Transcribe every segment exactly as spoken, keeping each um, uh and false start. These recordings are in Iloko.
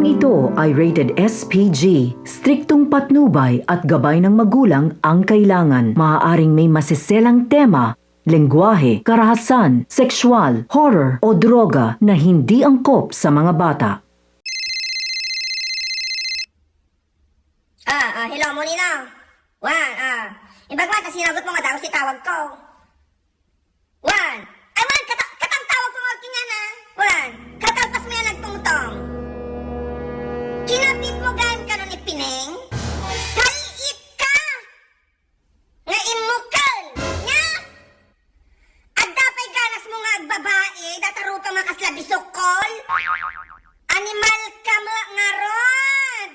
Ito ay rated S P G. Striktong patnubay at gabay ng magulang ang kailangan. Maaaring may maseselang tema, lengguwahe, karahasan, sexual, horror, o droga na hindi angkop sa mga bata. Ah, ah, hello, Monina. Wan, ah, imbag man ta sinagot mo nga dagus ti tawag ko. Wan, ay, wan, kata-, katang tawag ko nga kinana. Wan, kalkalpas mo yan nagtungtong. Kinapit mo gayam kano ni Pineng? Salit ka! Nga immuken, nya? Adda pay ganas mo nga agbabai, datarupa nga kasla bisukol? Animal ka mo ngarud!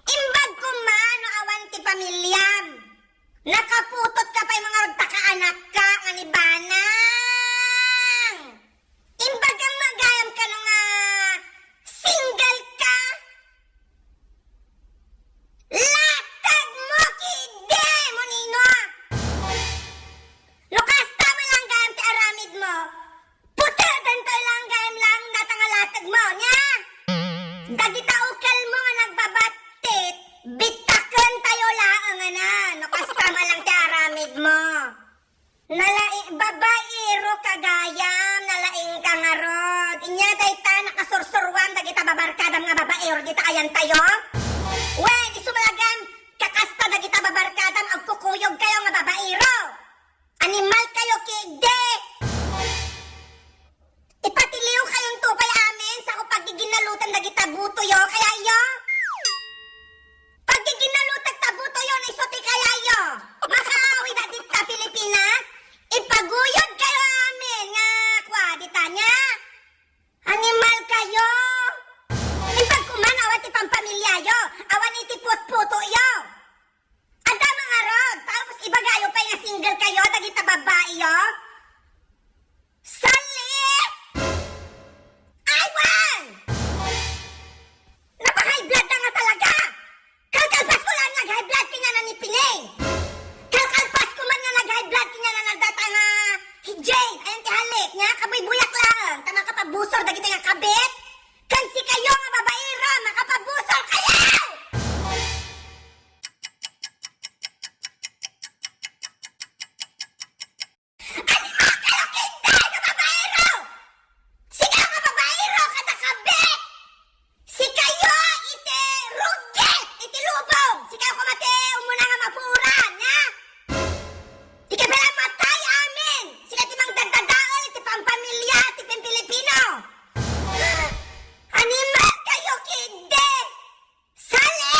Imbag ko man no awan ti pamiliam. Nakaputot ka pay mga agtaka anak ka, nga ni Banang! Imbagam nga gayam kano nga single ka? Latag mo kidi, Monina! No kasta man lang gayam ti aramid mo, puteden tayo lang gayam lang data nga latag mo, nya? Dagita ukel mo nga nagbabattit, bitaken tayo laeng, ana, no kasta man lang ti aramid mo. Nalaing, babaero ka gayam, nalaing ka ngarud. Inya dayta nakasursuruan dagita babarkadam nga babaero dita ayan tayo? Wen, isu malagem, kakasta dagita babarkadam, agkukuyog kayo nga babaero. Animal kayo, kidi! Ipatiliw kayon to kay amin, sako paggiginnalutan dagita butoyo, kaya iyo? Paggiginnalutan ta butoyo, no isu ti kaya iyo? Makaawid a dita Pilipinas? Ipaguyod kayo amin, nga kua, dita nya? Animal kayo! Imbag ko man, awan ti pampamilyayo, awan iti putputoyo. Adda mangarod, tapos ibagayo pay nga single kayo, dagita babaeyo? Sali! Aywan! Napa-high blood na nga talaga! Kalkalpas ko lang nag-high blood kanya na ni Pineng! Kalkalpas ko man nga nag-high blood kanya na nagdata nga Jane! Ayan ti halik niya, kabuybuyak lang! Tama ka pabusor, dagito nga kabit! Kan si kayo nga babaero, makapabusor kayo! Animal kayo, kinday nga babaero! Sika nga babaero, kada kabit! Sikayo iti rugi iti lubong! Sikayo koma ti umuna nga mapuoran, ha? Ikaw pala matay amin! Sika ti mangdadadael iti pampamilya ti Pilipino! Animal kayo, kinday! Sali!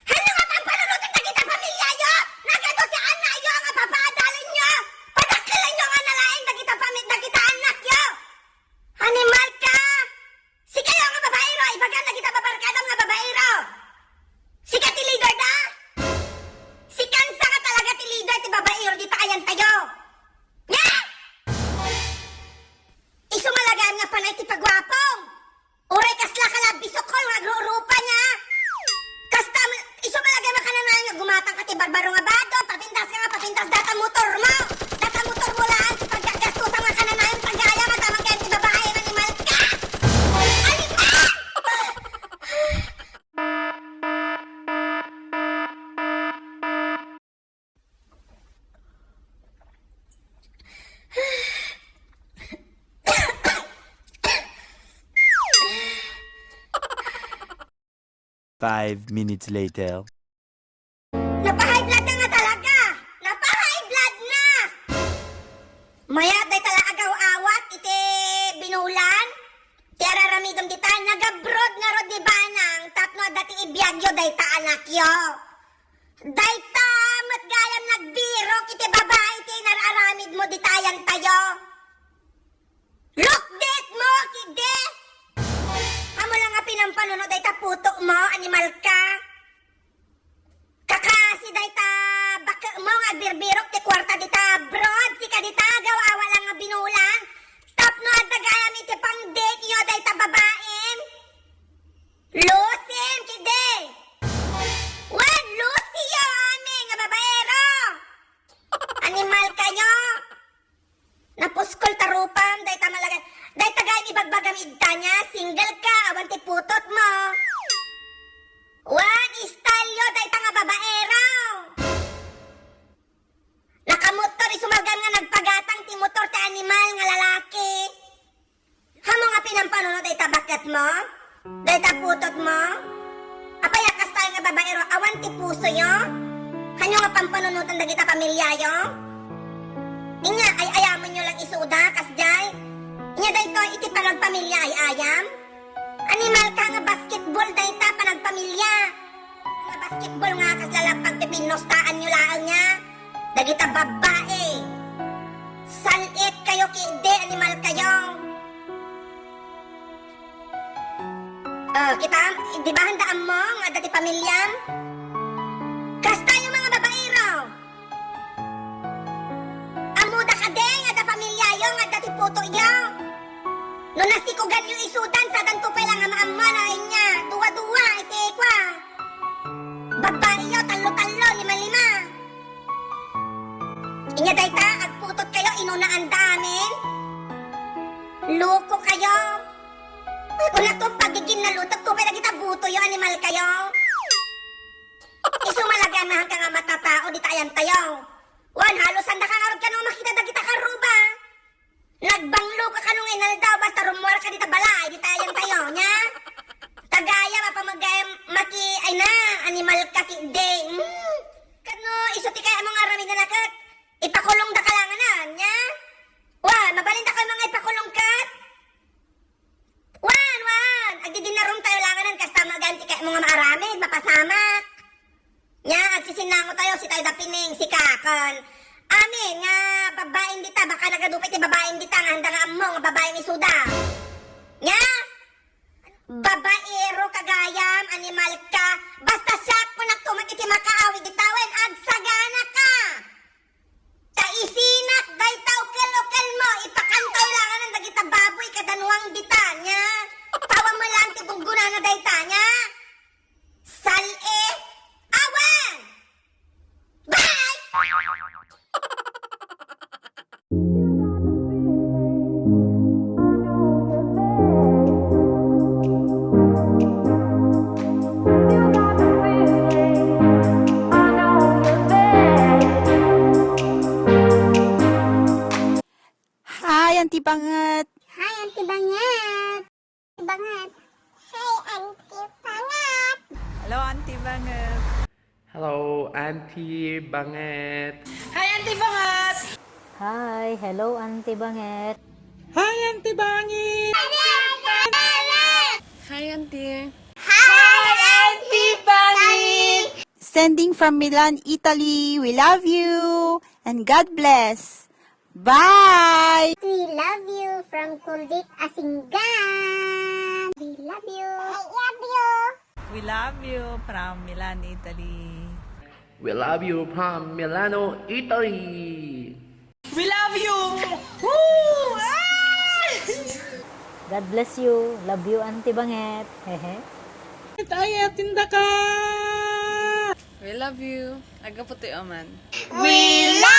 Ano nga pampanunutan dagita pamilyayo? Nagadu ti anakyo nga papaadalenyo. Padakkelenyo nga nalaing dagita pami-, dagita anakyo. Animal ka! Sikayo nga babaero, ibagam dagita babarkadam nga babaero. Sika ti leader da? Sikan sa nga talaga ti leader ti babaero dita ayan tayo. Nya? Isu malagayam nga panay ti paguapom. Uray kasla ka la bisukol nga agrurupa nya. Kasta man, isu malagayam a kananayon nga gumatang ka ti barbaro nga bado, papintas ka nga papintas data motor mo. Data motor mo laeng ti paggagastusam nga kananayon, pagayam, a tamang ken ti babae, animal ka! Animal! Five minutes later. Napa-high blood na nga talaga! Napa-high blood na! Mayat dayta la agaw-awat iti binulan. Ti araramidem dita, nag-abroad ngarud ni Banang tapno adda ti ibiagyo dayta anakyo. Dayta met gayam nagbirok iti babai ti inar-aramidmo dita ayan tayo. Lukdetmo, kidi! Amo la nga pinampanunot dayta putomo, animal ka! Kakasi dayta bakekmo nga agbirbirok ti kuarta dita abroad, sika dita agaw-awa la nga binulan, tapno adda gayam iti pang-dateyo dayta babaem. Lusim, kidi! Wen, lusiyo, amin nga babaero! Animal kayo! Napuskol ta rupam, day Mo? Dayta putotmo? Apay a kasta nga babaero, awan ti pusoyo? Hanyo nga pampanunotan dagita pamiliayo? Inya, ay-ayamonyo lang isuda, kasdiay? Inya daytoy iti panagpamilia ay ayam? Animalka nga basketball dayta panagpamilia. Nga basketball nga kasla la pagpipinnostaanyo laeng nga. Dagita babbai. Sal-itkayo ketdi, animalkayo. Ah, kita, di ba, handa ammo nga adda ti pamiliam? Kastayo, mga babaero. Ammoda kadi nga adda pamiliayo, nga adda ti putoyo. No nasikuganyo isudan, sadanto pay lang a maammo, no, inya, dua-dua, iti ikwa. Babaiyo, tallo-tallo, lima-lima. Inya dayta, agputotkayo, inunaanda amin. Lokokayo. Kunakto, pagigin na lutok, tupay dagita butoyo, animalkayo. Isu malaganahanka nga matatao, dita ayantayo. Wen, halos sandaka ngarud kano makita dagita karruba. Nagbangloka kano nga inaldaw, basta rummuarka dita balay, dita ayantayo, nya? Tagayam a pamagayam maki, ay na, animalka ketdi. Hmm. Kano, isu ti kayatmo nga aramiden a ket ipakulongdaka langanan, nya? Wen, mabalindakayo nga ipakulong ket? Wen, wen! Agdidinarumtayo langanan, kasta met gayam ti kayatmo nga maaramid, mapasamak. Nya, agsisinangotayo, sitayo da pining, sika ken amin nga babain dita, baka nagadu pay ti babain dita nga handa nga ammo nga babain isuda. Nya? Babaero ka gayam, animalka. Basta siak, kunakto met iti makaawid dita wen, agsaganaka. Ta isinak dayta ukel-ukelmo, ipakantayo langanan dagita baboy kada nuang dita, nya? Tawa mo lang ti gunggunana dayta, nya? Sal-i? Awan! Bye! Hi, Auntie Banget. Hi, Auntie Banget. Banget. Hi, Auntie Banget. Hello, Auntie Banget. Hello, Auntie Banget. Hi, Auntie Banget. Hi, hello, Auntie Banget. Hi, Auntie Banget. Hi, Auntie. Hi, Auntie Banget. Sending from Milan, Italy. We love you and God bless. Bye! We love you from Kuldik, Asingan. We love you. I love you. We love you from Milan, Italy. We love you from Milano, Italy. We love you. Woo! Ah! God bless you. Love you, Auntie Banget. Hehe. It ay atindaka. We love you. Agaputi oman. We love